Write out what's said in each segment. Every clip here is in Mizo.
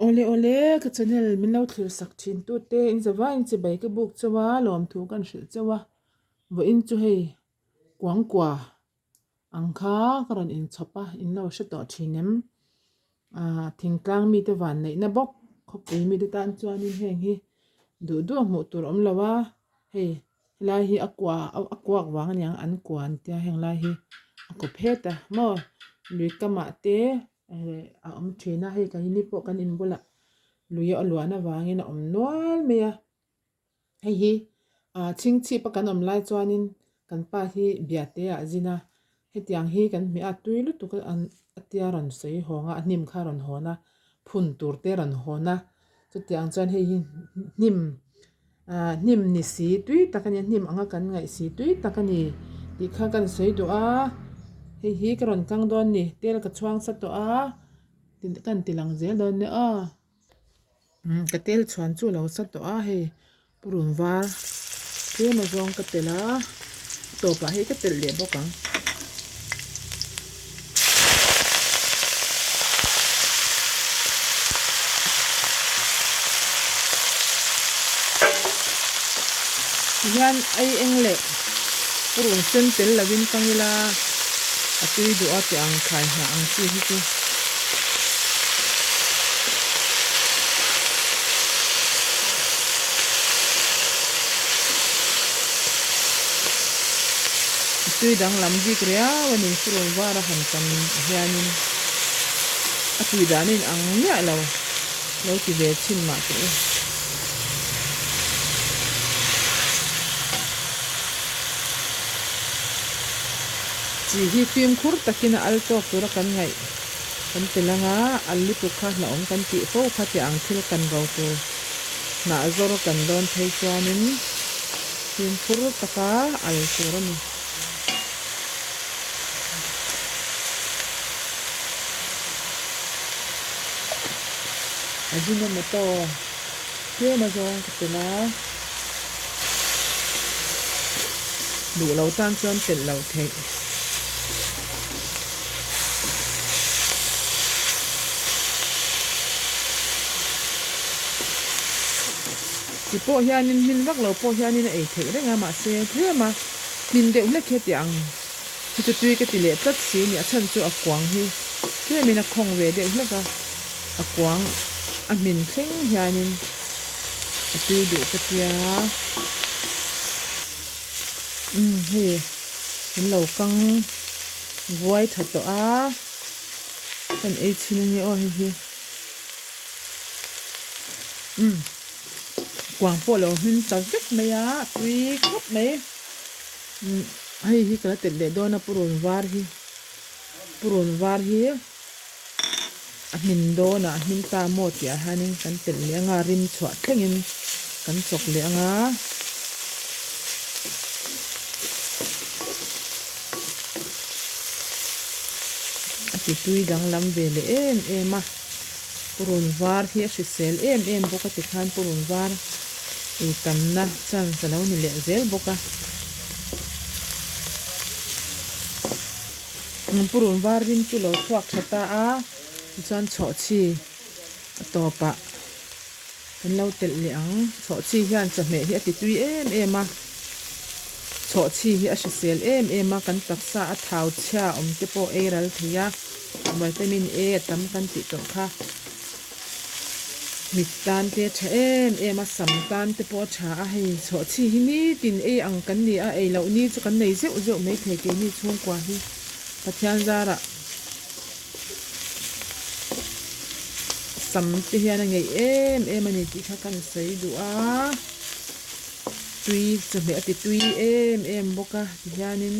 Awle awle ka channel min lo thlir sak thin tute in zavai in chibai ka buk chauh a lawmthu kan hrilh chauh a vawiin chu hei kuangkua ang kha ka rawn inchhawp a in lo hre tawh thin em ah thingtlang mite van neihna bawk khawpui mite tan chuanin heng hi duh duh a hmuh tur a awm lo a hei helai hi a kua a kuak vang a niang an kua an tia heng lai hi a kaw phet a maw lui kamah te eh a awm thin a hei kan ni pawh kan in bulah lui a luan avangin a awm nual mai a hei hi ah chhingchhip a kan awm lai chuanin kan pa hi biate ah a zin a hetiang hi kan hmeh a tui lutuk a an a tia rawn sawi hawng a a hnim kha a rawn hawn a phun tur te a rawn hawn a chutiang chuan hei hi hnim ah hnim ni si tui tak a ni a hnim anga kan ngaih si tui tak a ni tih kha kan sawi duh a hei hi ka rawn kang dawn a ni tel ka chhuang sa tawh a ka han ti lang zel dawn nia aw. Umm ka tel chhuan chu a lo sa tawh a hei purun var tlem azawng ka telh a tawpah hei ka telh leh bawk ang. Tihian ei eng leh purun sen tel lovin kang ila a tui duh a tih ang thlai hnah ang chi hi chu. A tui danglam bik riau a ni purun var a han kan hianin a tui dan a inang miah lo lo ti ve chhin mah teh u. Chi hi fimkhur takin a al tawk tura kan ngaih kan tel anga al lutuk kha hlauhawm kan tih fo kha tih ang thil kan ro tur hnah zawr kan dawn phei chuanin fimkhur taka al tur a ni. Ajinomoto tlem azawng ka tel a, duh lo tan chuan telh loh theih. Ti pawh hianin hmin vak lo pawh hianin a ei theih reng a mahse tlem a hmin deuh hlek hi a ti ang hi chu tui ka ti leh tlat si ni a chhan chu a kuang hi tlemin a khawng ve deuh hlek a a kuang a hmin thleng hianin a tui duh ka tia umm hei an lo kang vuai tha tawh a kan ei chhin ania aw hei hi. Umm kuang pawh lo hmin ta vek mai a tui khawp mai umm hei hi ka la telh leh dawn a purun var hi purun var hi a hmin dawn ah a hmin ta maw tih ah hianin kan telh leh anga rim chhuah thlengin kan chawk leh anga. A ti tui danglam ve leh em em a purun var hi a hrisel em em bawk a tikhan purun var ei tamna chance a lo ni leh zel bawk a purun var rim chu lo chhuak tha ta a tichuan chhawhchhi a tawpah. Kan lo telh leh ang. Chhawhchhi hian chawhmeh hi a ti tui em em a, chhawhchhi hi a hrisel em em a, kan taksa a thau chhia awm te pawh ei ral thei a, vitamin A a tam kan tih tawh kha. Mit tan te a tha em em a, sam tan te pawh a tha a, hei chhawhchhi hi nitin ei ang kan ni a, ei loh ni chu kan nei zeuh zeuh maithei keini chhungkua hi Pathian zarah. Sam te hian a ngeih em em a ni tih kha kan sawi duh a tui chawhmeh a ti tui em em bawk a tihianin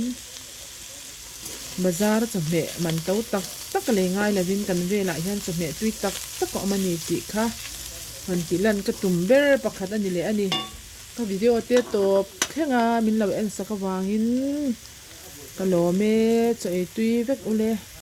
bazar chawhmeh man to tak tak lei ngai lovin kan velah hian chawhmeh tui tak tak a awm a ni tih kha han tih lan ka tum ber pakhat a ni leh a ni ka video te tawp thleng a min lo en sak avangin ka lawm e chaw ei tui vek ule.